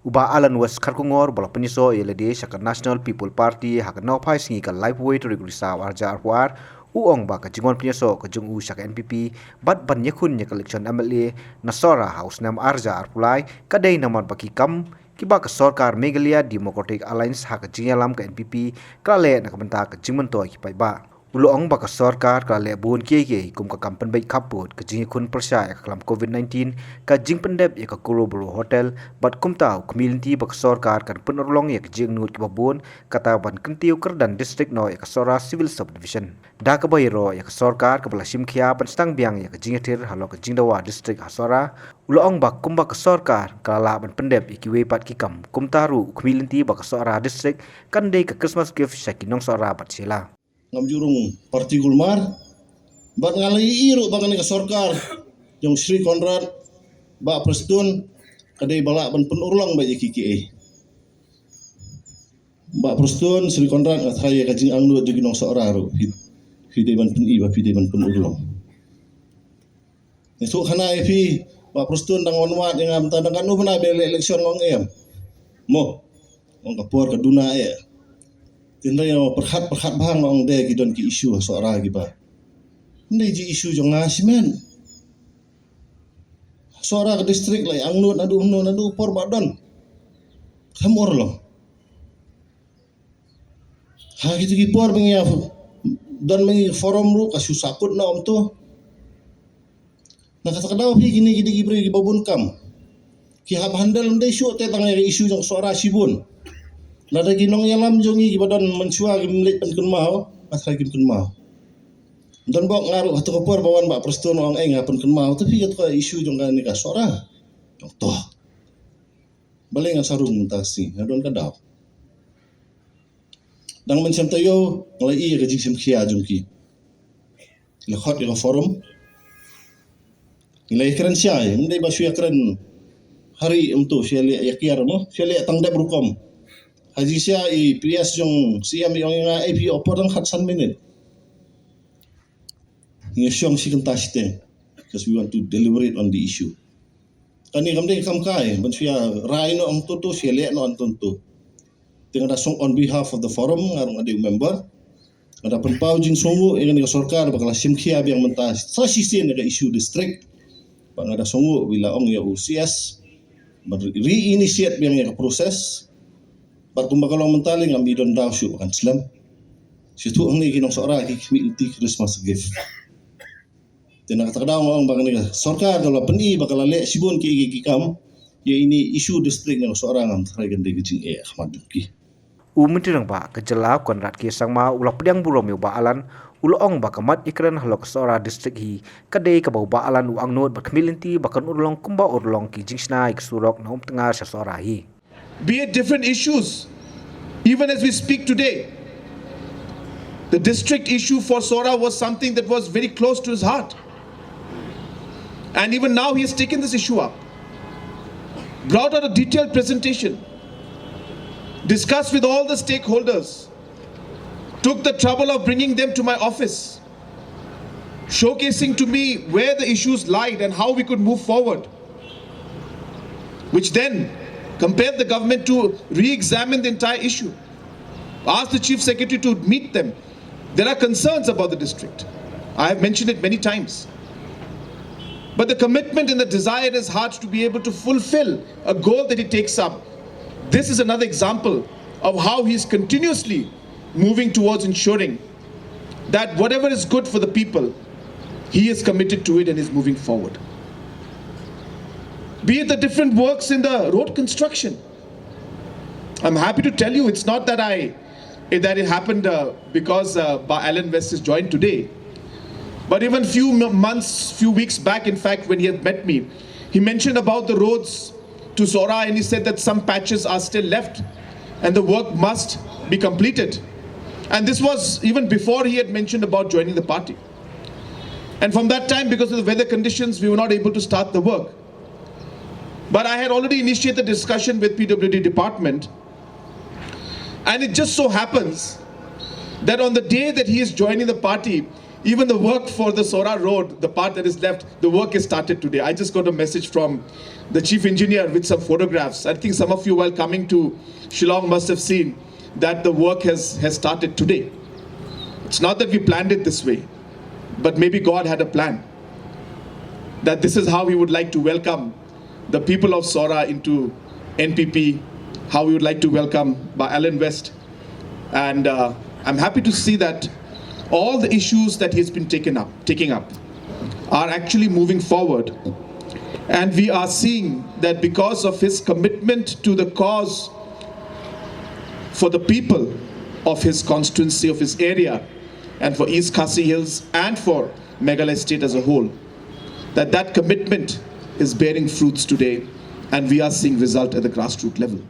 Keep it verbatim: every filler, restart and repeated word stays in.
U Bah Alan West Kharkongor, ba la pynïasoh ïa lade sha ka National People Party ha ka nongphai sngi ka laiphew tarik u Risaw arhajar arphew ar, u ong ba ka jingwan pynïasoh ka jong u sha ka N P P bad ban ïakhun ïa ka election M L A na Sohra ha u snem arhajar arphew lai ka dei namar ba ki kam kiba ka sorkar Meghalaya Democratic Alliance ha ka jingïalam ka N P P ka la leh na ka bynta ka jingmyntoi ki paidbah. U la ong ba ka sorkar ka la leh bun kiei kiei, kum ka kam pynbeit khappud, ka jingïakhun pyrshah ïa ka klam covid nineteen, ka jingpyndep ïa ka Koroborough Hotel, bad kumta u khmih lynti ba ka sorkar kan pynurlong ïa ka jingangnud kiba bun, kata ban kyntiew kyrdan district noh ïa ka Sohra Civil Subdivision. Da kaba ïaroh ïa ka sorkar kaba la shim khia ban sdang biang ïa ka jingïathir halor ka jingdawa district ha Sohra, u la ong ba kumba ka sorkar ka la lah ban pyndep ïa kiwei pat ki kam, kumta ruh u khmih lynti ba ka Sohra district kan dei ka Christmas gift sha ki nong Sohra bad Shella. Ngam ju rung party kulmar. Bad nga la ïohi ruh ba kane ka sorkar jong Shri Conrad, Bah Prestone, ka dei ba lah ban pynurlong ba ïa ki kiei. Bah Prestone, Shri Conrad, nga tharai ïa ka jingangnud jong ki nong Sohra ruh phi, phi dei ban pyni ba phi dei ban pynurlong. Ngi shu khana ïa phi, Bah Prestone, dang wan wad ïa nga mynta, dang katno bnai ba leh election, nga ong em? Mo, ong ka por ka duna eh. Tynrai nga pyrkhat, pyrkhat bha, nga ong de ki don ki issue ha Sohra kiba, ym dei ji issue jong nga shimet. Sohra ka district la ïa angnud naduh hynno naduh por ba don. Kham urlong. Ha kito ki por ba ngi ïa don ma ngi forum ruh ka shu sahkut na ym to. Na kata ka daw phi, kine ki dei ki briew kiba bun kam. Ki hap handle, ym dei shuh te tang ïa ka issue jong Sohra shibun. Lada ki nongïalam jong ngi kiba don mynshuwa kim leit pynkynmaw, nga tharai kim kynmaw. Don bok nga ruh hato ka por ba wan Bah Prestone ong ei nga pynkynmaw, te phi, kato ka issue jong kane ka Sohra. Jong to. Balei nga sa rung mynta ka sngi, nga don ka daw. Dang mynshem taïew nga la ïohi ïa ka jingshim khia jong ki. La khot ïa ka forum. Ngi la ïakren shai, ym dei ba shu ïakren ha ri ym to, shu ïaleh ïa kiar mo, shu ïaleh tang dep rukom. Ha jingshisha i P S jong C M i ong ïa nga, ei phi, oper tang khatsan minit. Ngi shong shi kynta shiteng because we want to deliberate on the issue. Kane kam dei kam kai ban shu ïa rai noh ym to to, shu ïaleh noh ym to to. Te nga da song on behalf of the forum, nga ruh nga dei u member. Nga da pynpaw jingsngewnguh ïa kane ka sorkar ba ka la shim khia biang mynta sa shisien ïa ka issue district. Ba nga da sngewnguh ba i la ong ïa u C S ban re-initiate biang ïa ka process. Bad kumba ka long mynta lei ngam i don daw shuh ba kan slem. Shu thuh hangne ki nong Sohra ki khmih lynti Christmas gift. Te na kata ka daw nga ong ba kane ka sorkar ka la pyni ba ka la leh shibun kiei kiei ki kam. Ïa ine i issue district na ka Sohra ngam tharai kan dei ka jingeh ha khmat jong ki. U Myntri Rangbah ka jylla u Conrad K Sangma u la pdiang burom ïa u Bah Alan, u la ong ba ka mat ïakren halor ka Sohra district hi ka dei kaba u Bah Alan u angnud bad khmih lynti ba kan urlong kumba urlong ki jingshna ïa ka surok na Umtngar sha Sohra hi. Be it different issues, even as we speak today, the district issue for Sohra was something that was very close to his heart. And even now, he has taken this issue up, brought out a detailed presentation, discussed with all the stakeholders, took the trouble of bringing them to my office, showcasing to me where the issues lied and how we could move forward, which then compelled the government to re-examine the entire issue, ask the chief secretary to meet them. There are concerns about the district. I have mentioned it many times. But the commitment and the desire in his heart to be able to fulfill a goal that he takes up, this is another example of how he is continuously moving towards ensuring that whatever is good for the people, he is committed to it and is moving forward. Be it the different works in the road construction. I'm happy to tell you, it's not that I, that it happened, uh, because, uh, Bah Alan West has joined today. But even few m-, months, few weeks back, in fact, when he had met me, he mentioned about the roads to Sohra, and he said that some patches are still left and the work must be completed. And this was even before he had mentioned about joining the party. And from that time, because of the weather conditions, we were not able to start the work. But I had already initiated the discussion with P W D department. And it just so happens that on the day that he is joining the party, Even the work for the Sohra Road, the part that is left, the work is started today. I just got a message from the chief engineer with some photographs. I think some of you, while coming to Shillong, must have seen that the work has, has started today. It's not that we planned it this way, but maybe God had a plan, that this is how we would like to welcome the people of Sohra into N P P, how we would like to welcome Bah Allan West. And uh, I'm happy to see that all the issues that he's been taken up, taking up are actually moving forward. And we are seeing that because of his commitment to the cause for the people of his constituency, of his area, and for East Khasi Hills and for Meghalaya State as a whole, that that commitment is bearing fruits today, and we are seeing result at the grassroots level.